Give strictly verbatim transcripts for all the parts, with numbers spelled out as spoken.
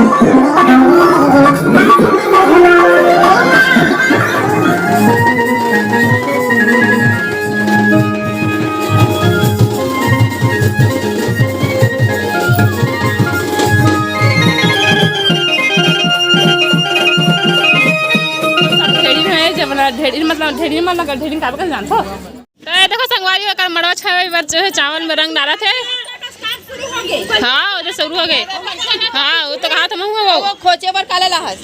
सब ढेड़िन है, जब ना ढेड़िन, मतलब, ढेड़िन, मतलब, ढेड़िन काबर कर जानथो? तो ये देखो संगवारी, एकर मड़वा छावे बर जो है चावल में रंग डालत हे। हाँ, वो तो शुरू हो गए। हाँ, वो तो कहा था मैं, वो वो खोचे बर काला लाहस।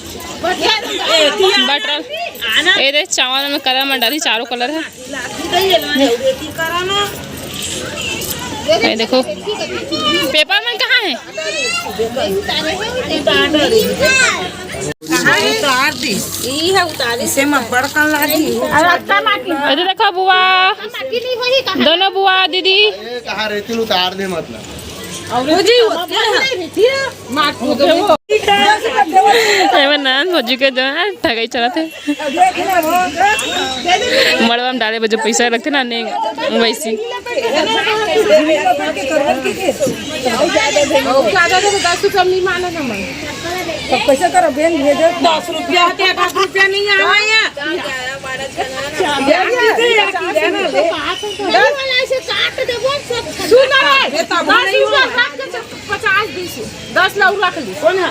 बटरल। ये देख, चावल में कलर मन डाली, चारों कलर है। ये देखो, पेपर मन कहाँ है? कहाँ उतार दी? ई है उतारे। इसे में बड़कन लागी। अरे देखो बुआ, माटी नहीं होई कहाँ? दोनों बुआ दीदी। ए, कहाँ रहती उतार दे मतलब। और वो जी होती है। माटी के वो। एमे नान भौजी के जो है ठगई चलत है। मड़वा में डाले बर जो पैसा लगथे ना, नहीं वैसी। ज्यादा दे, दस रुपया नहीं माने ना मन। तो कैसे करो, बैंक भेजो। दस रुपया होते, दस रुपया नहीं आवे यहाँ। सुन ना रे, दस रुपया रख के पचास बीस, दस ला रख ली। कौन है?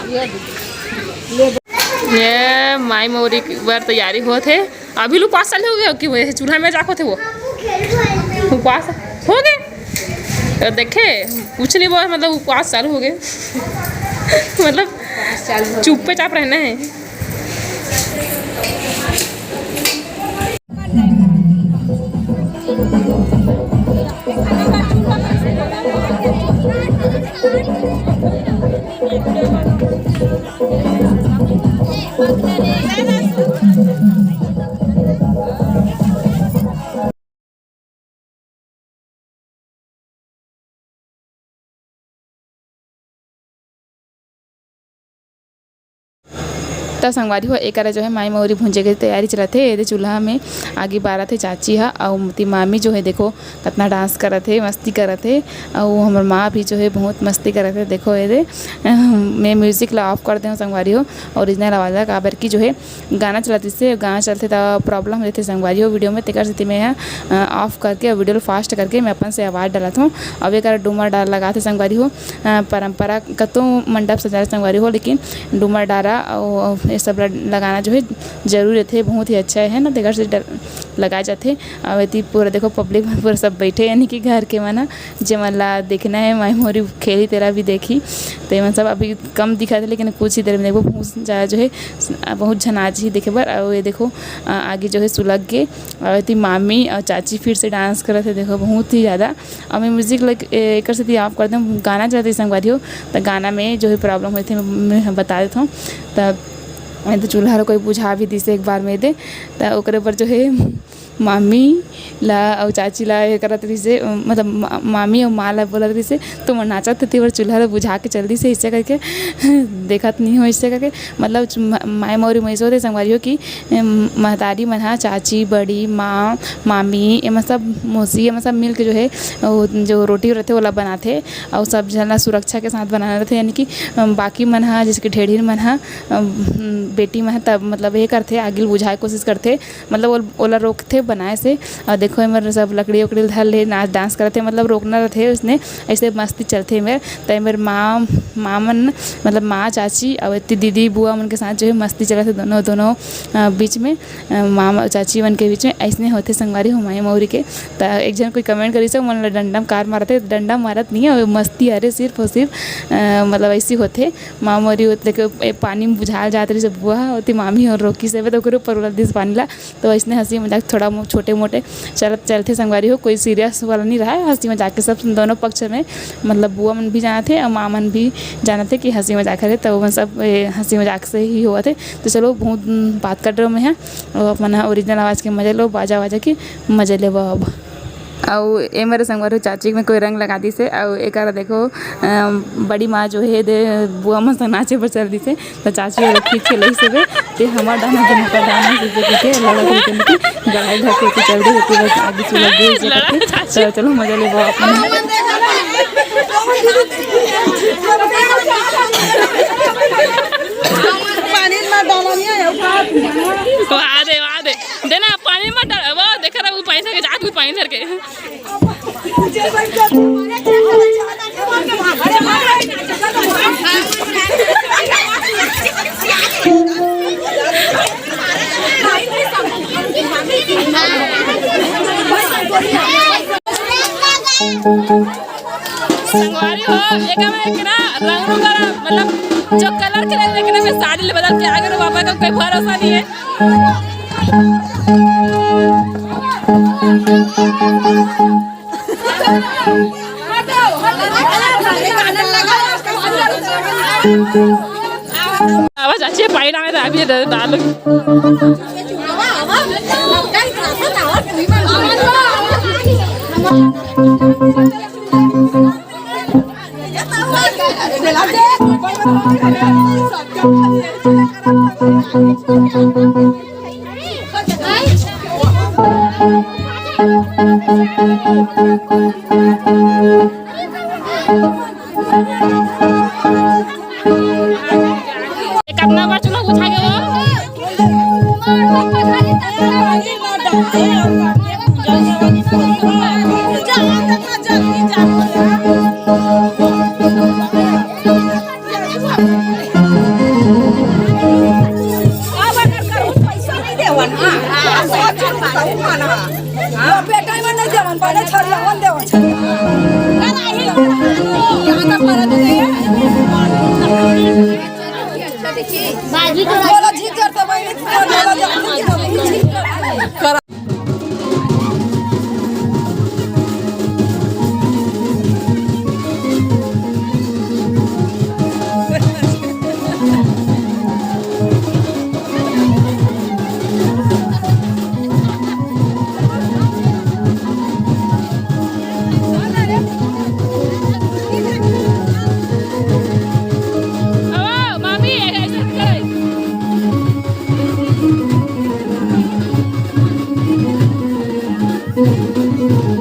ये माई मौरी बर तैयारी होत हे। अभी लू पाँच साल हो गए कि वो चूल्हा में जाको थे वो उपास हो गए। तो देखे, कुछ नहीं बोला, मतलब उपास चालू हो गए। मतलब चुप्पे चाप रहना है। त संगवारी हो, एकरा जो है माई मौरी भूंजे के तैयारी चलत हे। एदे चूल्हा में आगी बारत हे चाची ह, अउ मोती मामी जो है देखो कतना डांस करत हे, मस्ती करत हे। अउ हमर माँ भी जो है बहुत मस्ती करत हे। देखो एदे, मैं म्यूजिक ला ऑफ कर दे हूँ संगवारी हो, ओरिजिनल आवाज ला, काबर की जो है गाना चलत रहिसे, गाना चलथे त प्रॉब्लम हो जथे संगवारी हो वीडियो में, तेकर सेती मैं ह, अ, ऑफ करके और वीडियो ल फास्ट करके मैं अपन से आवाज डालत हूँ। अब एकर डूमर डार लगाथे संगवारी हो, अ, परंपरा कतो मंडप सजाए संगवारी हो, लेकिन डूमर डारा अउ, अउ ये सब ल-, लगाना जो है जरूरी रहिथे, बहुत ही अच्छा है ना, तेकर से डर-, लगाए जाथे। अउ एती पूरा देखो पब्लिक मन पूरा सब बैठे, यानी कि घर के मन ह, जेमन ला देखना है माई मोरी खेली तेरा भी देखी। तो ये मन सब अभी कम दिखत हे, लेकिन कुछ ही देर में देखो बहुत ज़्यादा जो है, बहुत झन आज ही देखे बर। और ये देखो, अ, आगे जो है सुलग के, और एती मामी और चाची फिर से डांस करत हे। देखो बहुत ही ज़्यादा। और मैं म्यूजिक लग, ए, एकर सेती ऑफ कर दें, गाना चलत हे संगवारी हो, तो गाना में जो है प्रॉब्लम होथे, मैं, मैं बता देता हूँ। तब मैं तो चूल्हा ला कोई बुझा भी दिसे एक बार में दे, तो ओकरे बर जो है मामी ला अउ चाची ला ये करत रहिसे, मतलब मा-, मामी अउ माँ ला बोलत रहिसे, "तुमन नाचत हव, तेबर चूल्हा ला बुझा के चल दिसे, अइसे करके देखत नहीं हो," अइसे करके। मतलब चु-, म-, माई मौरी में अइसे होथे संगवारी हो कि, अम, महतारी मन ह, चाची, बड़ी, माँ, मामी, एमन सब, मौसी, एमन सब मिल के जो है, वो जो रोटी रहिथे, ओला बनाथे, अउ सब झन ला सुरक्षा के साथ बनाना रहिथे, यानी कि, अम, बाकी मन ह, जैसे कि ढेढ़िन मन ह, अम, बेटी मन ह, तब मतलब ये करथे, आगी ल बुझाए के कोशिश करथे, मतलब ओल-, ओला रोकथे बनाए से। और देखो एमर सब लकड़ी उकड़ी धर ले नाच डांस करथे, मतलब रोकना रथे उसने, ऐसे मस्ती चलथे एमर। त एमर माँ, माँ मन, मतलब माँ, चाची और इतनी दीदी बुआ मन के साथ जो है मस्ती चलथे दोनों, दोनों, अ, बीच में, अ, माँ चाची मन के बीच में ऐसने होथे संगवारी हो माई मौरी के। त एक झन कोई कमेंट करिस, मन ला डंडा म कार मारथे, डंडा मारत नहीं है, मस्ती अरे सिर्फ और सिर्फ, अ, मतलब ऐसी होथे। माँ मौरी होत लेके ए पानी में बुझाल जात रहिस बुआ, ओती मामी और रोकिस हेबे, त ओकरे ऊपर उलट दिस पानी ला। तो अइसने हंसी मजाक थोड़ा मो-, छोटे मोटे चलत चलथे संगवारी हो, कोई सीरियस वाला नहीं रहा है। हंसी मजाक के सब दोनों पक्ष में, मतलब बुआ मन भी जानत हे और माँ मन भी जानत हे कि हंसी मजाक हरे, तो वो मन सब, ए, हंसी मजाक से ही होवत हे। तो चलो, बहुत, उम, बात कर रहे हो मैं, और अपना ओरिजिनल आवाज़ के मजा लो, बाजा वाजा के मजा लेबो अब। अउ ए मेरे संगवारी हो, चाची में कोई रंग लगा दिस हे। अउ एकरा देखो, अ, बड़ी माँ जो है दे बुआ मन से नाचे बर चल दिस हे, तो चाची वाला खींच के लइस हेबे, ते हमर डाना के मोकर डाना से जे के लड़ा के के गढ़ाई धर के चल दे, तो बस आगे से लग गई इसे करके। तो चलो मजा लेबो अपन। तो एका में एक ना रंग रूंग वाला, मतलब, जो कलर खेले, लेकिन मैं साड़ी ले बदल के आ गए, पापा का कोई भरोसा नहीं है। आवाज अच्छी है, पानी डाल, डाल। कतना बार चुनाव उठा गए हो?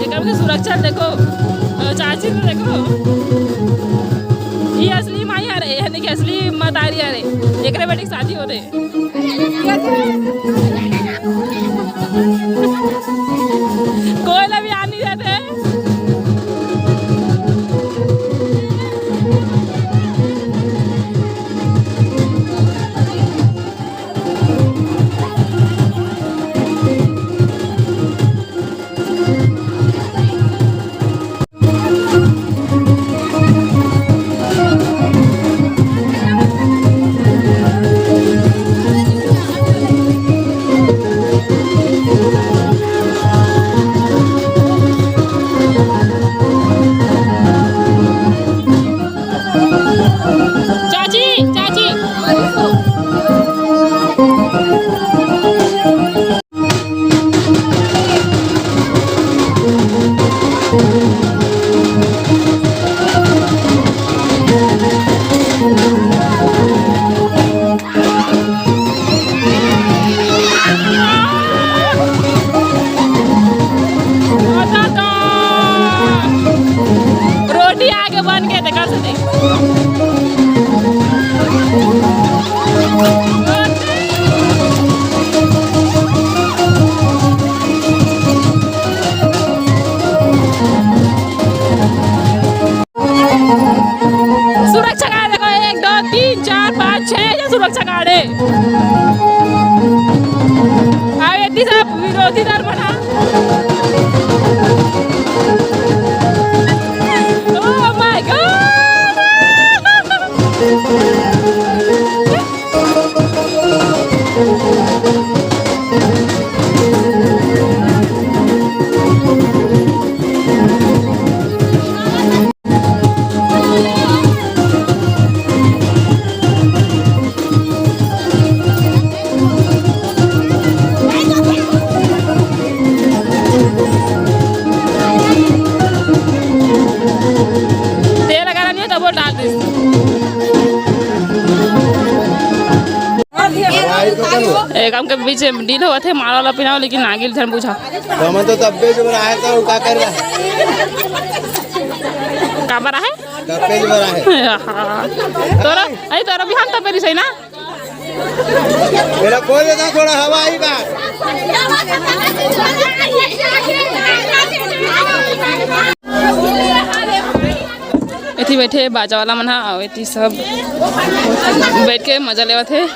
एकर के सुरक्षा देखो, अ, चाची तो देखो, ये असली माई आ रही है, यानी कि असली मतारी आ रही, एकरे बेटी के शादी होते। कोई ला भी आनी रहते। चाची, चाची। रोटी आगे बन के देखा से देख। सुरक्षा गार्ड देखो, एक, दो, तीन, चार, पाँच, छह जो सुरक्षा गार्ड है। अब इतनी सब विरोधी दल बना। Oh my God! तेल अगर नहीं हो, तब वो डाल दे। एक हमके बीच में डील होवत हे, माला वाला पिनाव, लेकिन नागिल झन बुझा। तो हमन तो तब्बे जो बना है, तो का कर रहा है? का बना है? तब्बे जो बना है। हाँ। तोरा, अरे तोरा भी हम तब्बे नहीं सही ना? मेरा बोल देता, थोड़ा हवा ही बा। एती बैठे बाजा वाला मन ह, अउ एती सब बैठ के मजा लेवत हे।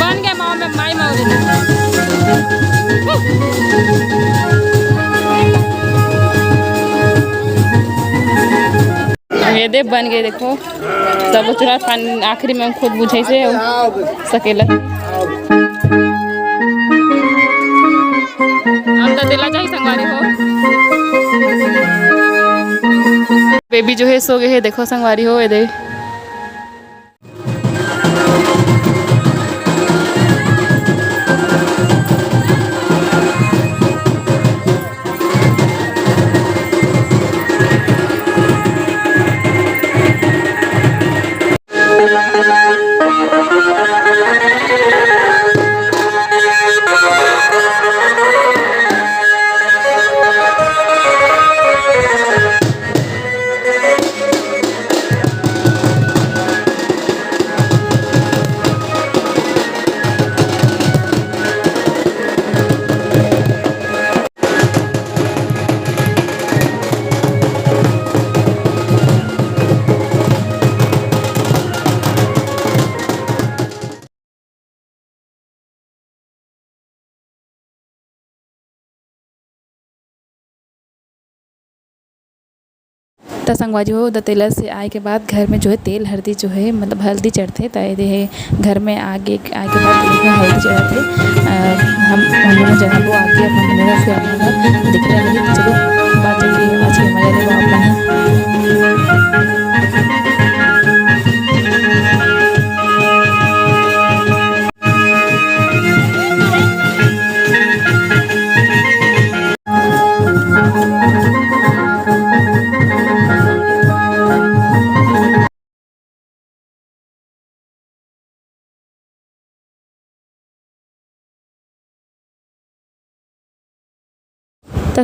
बन गया माँ में माई मौरी। ये दे बन गए, देखो। सब चुरा पानी आखिरी में हम खुद बुझाई से सकेला। हम तो दिला जाई संगवारी हो। बेबी जो है सो गए है, देखो संगवारी हो, ये दे। त संगवारी हो, दतेला से आए के बाद घर में जो है तेल हल्दी जो है, मतलब हल्दी चढ़थे, त ये दे है घर में आगे, आए के बाद घर में हल्दी चढ़थे। अ, हम, हम लोग चढ़ाबो आगे, अपन हम लोग फिर आप मन ला दिखे लगही। चलो, बात चल रही है, आज के मजा लेबो आप मन।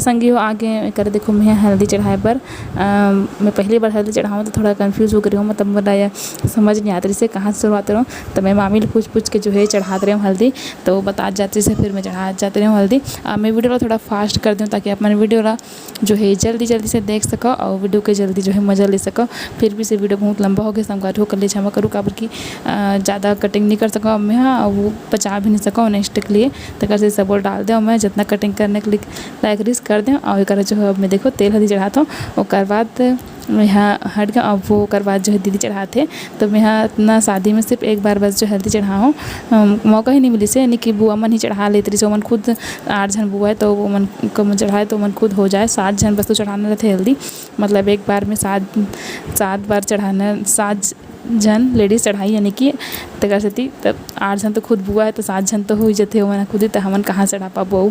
संगी हो, आगे एकर देखो, मैं हल्दी चढ़ाए बर, अ, मैं पहली बार हल्दी चढ़ाऊँ तो थोड़ा confuse हो गई हूँ, मतलब मोला ये समझ नहीं आत रहिसे कहाँ से शुरुआत करूँ। तो मैं मामी ले पूछ पूछ के जो है चढ़ात रहे हूँ हल्दी, तो बतात जात रहिसे, फिर मैं चढ़ात जात रहे हूँ हल्दी। अ, मैं video ला थोड़ा fast कर दूँ ताकि आप मन video ला जो है जल्दी जल्दी से देख सको और video के जल्दी जो है मज़ा ले सको। फिर भी से video बहुत लंबा हो गया, संगवारी हो, कर ले क्षमा करूँ, काबर कि, अ, ज़्यादा cutting नहीं कर सको मैं, हाँ, वो पचा भी नहीं सको next के लिए। तेकर से सब डाल दे मैं जितना cutting करने के लिए लायक रहिस कर दे। और एकर जो है अब मैं देखो तेल हल्दी चढ़ात हूँ, ओकर बाद मैं हा हट गया। अब वो ओकर बाद जो है दीदी चढ़ात हे, तो मैं हा अपना शादी में सिर्फ एक बार बस जो हल्दी चढ़ाऊँ, अम, मौका ही नहीं मिलिस हे, यानी कि बुआ मन ही चढ़ा लेत रहिस, ओमन खुद आठ झन बुआ है तो वो मन कम चढ़ाए तो मन खुद हो जाए, सात झन बस तो चढ़ाना रहते हल्दी, मतलब एक बार में सात, सात बार चढ़ाना, सात झन ladies चढ़ाई, यानी कि तेकर सेती तब आठ झन तो खुद बुआ है, तो सात झन तो हो ही जथे, ओमन खुद ही, तो हमन कहाँ चढ़ा पाबो अउ।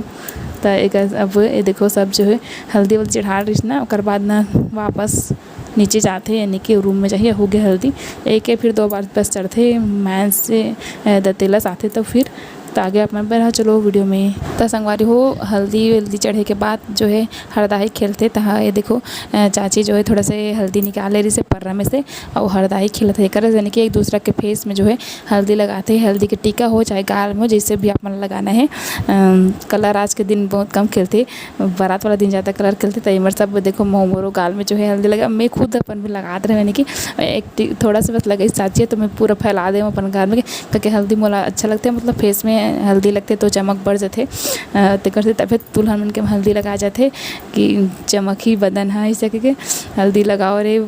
तो एकर अब ये देखो, सब जो है हल्दी वल्दी चढ़ा रहिस ना, ओकर बाद ना वापस नीचे जाथे, यानी कि रूम में जाही, हो गया हल्दी। एक या फिर दो बार बस चढ़थे, मैं से, अ, दतेला साथे, तो फिर तो आगे आप मन बर ह, चलो video में। त संगवारी हो, हल्दी वल्दी चढ़े के बाद जो है हरदाही खेलथे। तहा ये देखो, अ, चाची जो है थोड़ा से हल्दी निकाल ले रहिसे पर्रा में से, अउ हरदाही खेलथे। एकर यानी कि एक दूसरा के face में जो है हल्दी लगाथे, हल्दी के टीका हो चाहे गाल में हो, जैसे भी आप मन लगाना है। अम, colour आज के दिन बहुत कम खेलथे, बारात वाला दिन ज़्यादा colour खेलथे। त एमर सब देखो, मोह मोरो गाल में जो है हल्दी लगा। मैं खुद अपन भी लगात रहे, यानी कि एक टी-, थोड़ा सा बस लगाइस चाची, तो मैं पूरा फैला देव अपन गाल में, क्योंकि हल्दी मोला अच्छा लगथे, मतलब face में हल्दी लगथे तो चमक बढ़ जाथे। अ, तेकर से तभे दुल्हन मन के हल्दी लगाए जाथे कि चमक ही बदन है, ऐसे करके हल्दी लगाओ रे,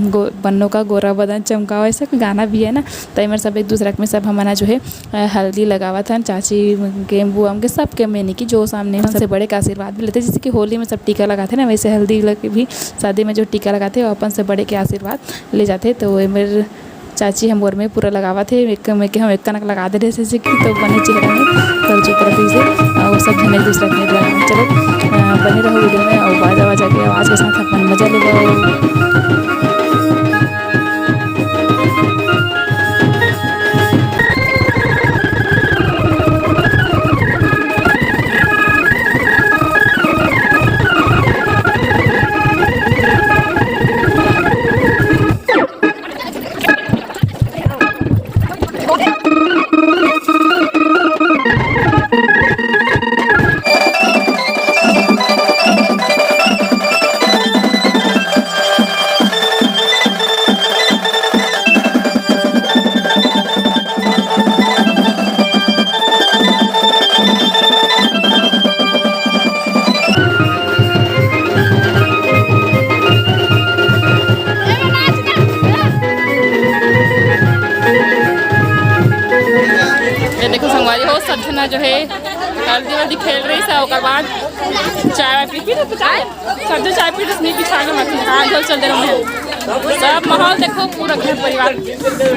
गो-, बन्नों का गोरा बदन चमकाओ, ऐसा कोई गाना भी है ना। तो एमर सब एक दूसरा में सब हमन जो है, अ, हल्दी लगावत हन, चाची के, बुआ के, सबके में, यानी कि जो सामने, सबसे बड़े के आशीर्वाद भी लेथे। जैसे कि होली में सब टीका लगाथे ना, वैसे हल्दी लगे भी शादी में जो टीका लगाथे, वो अपन से बड़े के आशीर्वाद ले जाथे। तो एमर चाची ह मोर में पूरा लगावत हे, एक, मैं के हम एक कनक लगा दे रहे, जैसे कि तो बने चेहरा में, पर चुप रहिस हे, अउ सब झन एक दूसरा के लगा। चलो, अ, बने रहो video में, अउ बाजा वाजा के आवाज़ के साथ अपन मजा लेबो। ये देखो संगवारी हो, सब झना जो है हल्दी वल्दी खेल रहिस हे, ओकर बाद चाय वाय पी, पी तो चाय, सब झन चाय पी रहिस, मैं पी के मत, हाँ, घर चल दे रहे हैं। सब माहौल देखो, पूरा घर परिवार।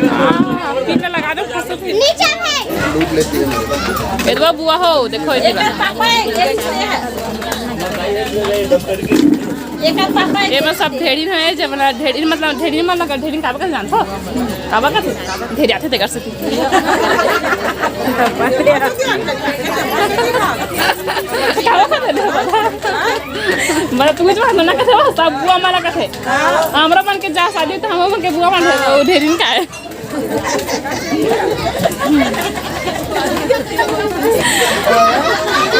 हाँ, पीला लगा दो, फंसो फिर। नीचे है। लूट लेती है मेरे को। एदवा बुआ हो, देखो एदवा। एमा सब ढेरिन हे, जे मन ढेरिन, मतलब ढेरिन, मतलब ढेरिन काबर कर जानथो? काबर कर ढेरियाथे तेकर से। काबर कर? मतलब तुम जो ना कथे, सब बुआ माला कथे। हमरा मन के जा शादी तो हम मन के बुआ मन ढेरिन का है।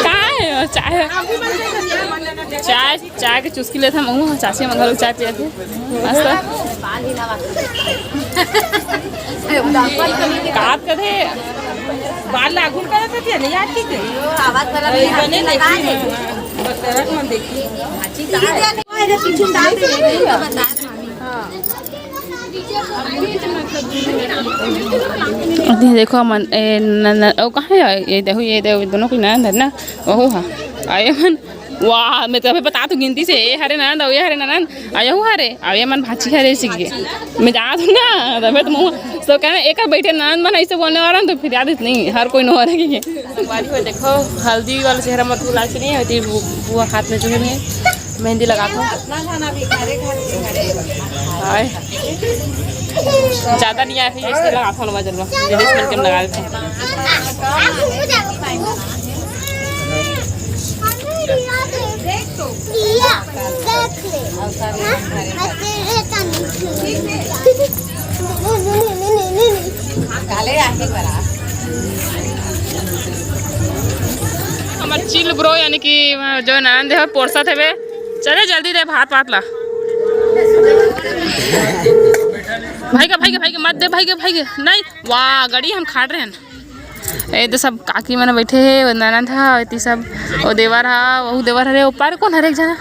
का है? चाय, चाय, चाय के चुस्की लेत हन, चाची मन घलो चाय पियत हे। मस्त। कात कथे। बाल लागू करत हे, नहीं आती के? आवाज वाला भी बने लगा दे। बस तरक मन देखी। अच्छी तरह। अभी देखो मन, ए, न, न, ओ कहाँ है? ये देखो, ये देखो, दोनों की ननद है ना, ओहो हाँ। आए मन, वाह, मैं तो अभी बता तू गिनती से, ये हरे ननद, ये हरे ननद, आए हो हरे, अब ये मन भाची हरे सीख गए। मैं जाना था ना, तबे तो मुँह, तो कहना, एक बैठे ननद मन ऐसे बोलने वाला ना, तो फिर याद नहीं, हर कोई नो हो रहा है। संगवारी हो, देखो, हल्दी वाला चेहरा मत भुला के नहीं होती, बु-, बुआ हाथ में जो है, मैं मेहंदी लगा दो। हाय। ज्यादा नहीं आया, फिर इससे लगा दो, वजन में। जल्दी से मिलके लगा देते हैं। या, देख ले। हाँ? मैं तेरे तनी। काले आके बड़ा। हमर चिल ब्रो, यानी कि जो ननद हे, पोरसत हेबे। चले जल्दी दे भात वात ला। भाई के, भाई के, भाई के मत दे, भाई के, भाई के। नहीं, वाह, गड़ी हम खाड़ रहे हैं। ए तो सब काकी मन बैठे हे, वो ननद हा, एती सब, वो देवर हा, वहू देवर हरे, वो पार कौन हरे एक जना?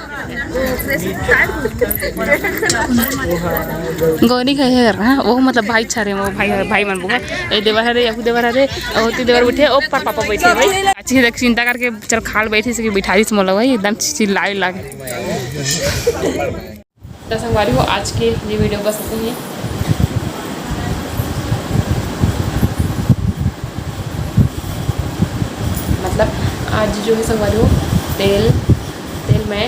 गौरी का हे ना, वो मतलब भाई छा रहे, वो भाई, भाई मन बुआ, ए देवर हरे, यहू देवर हरे, ओती देवर बैठे, ओ पर पापा बैठे भाई। अच्छी देख चिंता करके चल खाल बैठी से कि बिठारी से मोला भाई एकदम चिल्लाए लागे। तो संगवारी हो, आज के लिए वीडियो बस इतनी ही। मतलब आज जो है संगवारी हो, तेल, तेल मैं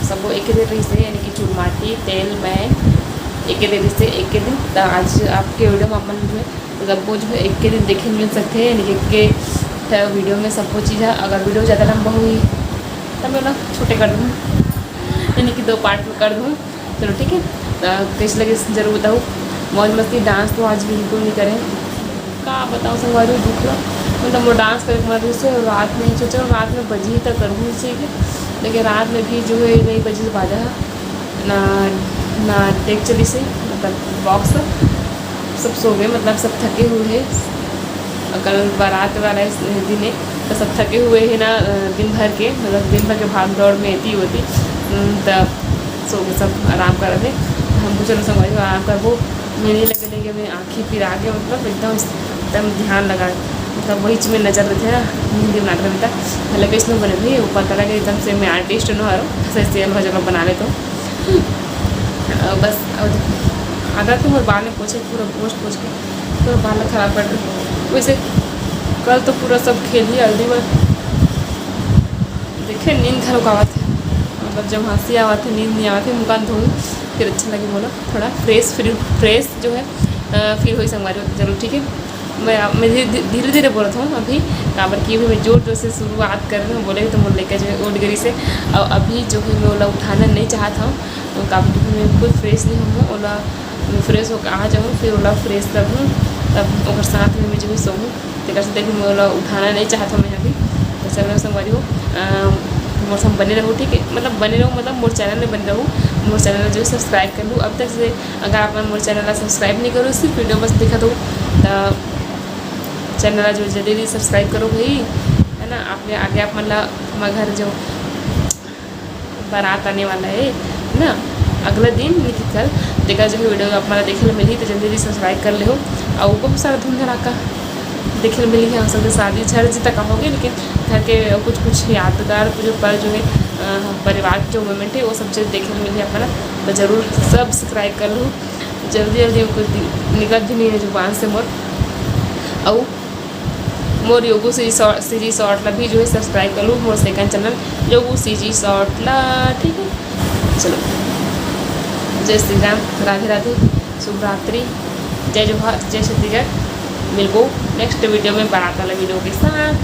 सबको एक ही दिन रही से, यानी कि चूरमाटी, तेल मैं एक ही दिन रही से, एक ही दिन। तो आज आपके वीडियो में अपन जो है सबको जो है एक के दिन देखे मिल सकते हैं, यानी कि एक के वीडियो में सबको चीज़ है। अगर वीडियो ज़्यादा लंबा हुई तो मैं ना छोटे कर दूँ, यानी कि दो पार्ट में कर दूँ। चलो ठीक है, तो कैसे लगे जरूर बताओ। मौज मस्ती, डांस तो आज बिल्कुल नहीं करें, का बताओ संगवारी दुख ला। मतलब वो डांस करे के मन रहिस हे, रात में ही सोचा रात में बजी तक करहूँ इसे के, लेकिन रात में भी जो है नहीं बजी बाजा है ना, ना टेक चली से, मतलब बॉक्स सब सो गए, मतलब सब थके हुए हैं। कल बारात वाला इस दिन है, तो सब थके हुए हैं ना, अ, दिन भर के, मतलब दिन भर के भाग दौड़ में एती होती, उम, तब सो के सब आराम करत हे। हम चलो संगवारी हो आराम करबो, मेहंदी लगे लगे में आँखी पिरा के, मतलब एकदम, एकदम ध्यान लगा, मतलब वही चीज में नजर रहिथे ना, मेहंदी बनात रहिथे। हालांकि इसमें बने भी वो पता लगे एकदम से मैं आर्टिस्ट न हरो, ऐसे तेल भजन बना लेते हो। अ, बस अब आदत तो मोर बाल में पोछे, पूरा पोछ पोछ के पूरा बाल खराब कर दे। वैसे कल तो पूरा सब खेल ही हल्दी में देखे, नींद घलो आवत हे, मतलब जब हंसी आवत हे, नींद नहीं आवत हे, मुँह कान धोऊँ, फिर अच्छा लगे मोला, थोड़ा फ्रेश, फिर फ्रेश जो है फील होई संगवारी हो। चलो ठीक है, मैं मैं धीरे धीरे धीरे बोलत हूँ अभी, काबर कि अभी मैं जोर जोर से शुरुआत कर रही हूँ बोले, तो मोर लइका जो है उठ गई से, और अभी जो है मैं ओला उठाना नहीं चाहत हूँ, तो काबर कि मैं खुद फ्रेश नहीं हूँ, ओला फ्रेश होकर आ जाऊँ, फिर ओला फ्रेश कर दूँ, तब ओकर साथ में मैं जो है सोऊँ। तेकर से देखो, मैं ओला उठाना नहीं चाहत हूँ मैं अभी। तो चलो संगवारी हो, अ, मोर संग बने रहो, ठीक है, मतलब बने रहो, मतलब मोर चैनल में बने रहो, मोर चैनल जो है सब्सक्राइब कर लूँ। अब तक से अगर आप मन मोर चैनल ला सब्सक्राइब नहीं करो, सिर्फ वीडियो बस दिखत हो, तो चैनल ला जो जल्दी जल्दी सब्सक्राइब करो भाई, है ना। आप आगे आप मन ला हमारे घर जो बारात आने वाला है ना, अगला दिन, यानी कि कल, तेकर जो है वीडियो आप मन ला देखे ला मिलही, तो जल्दी जल्दी सब्सक्राइब कर लेहो। और बहुत सारा धूम धड़ाका देखे ला मिलही हम सबके शादी, झर जी तक होगे, लेकिन घर के कुछ कुछ यादगार जो पल जो है, अ, परिवार के जो मोमेंट है, वो सब चीज़ देखे ला मिलही आप मन ला। तो जरूर सब्सक्राइब कर लो, जल्दी जल्दी कुछ निकल भी नहीं है जुबान से मोर। और मोर योगू सीजी शॉर्ट, सीजी शॉर्ट ला भी जो है सब्सक्राइब कर लो, मोर सेकंड चैनल योगू सीजी शॉर्ट ला, ठीक है। चलो, जय श्री राम, राधे राधे, शुभ रात्रि, जय जोहार, जय छत्तीसगढ़। मिलबो नेक्स्ट वीडियो में बारात वाला वीडियो के साथ।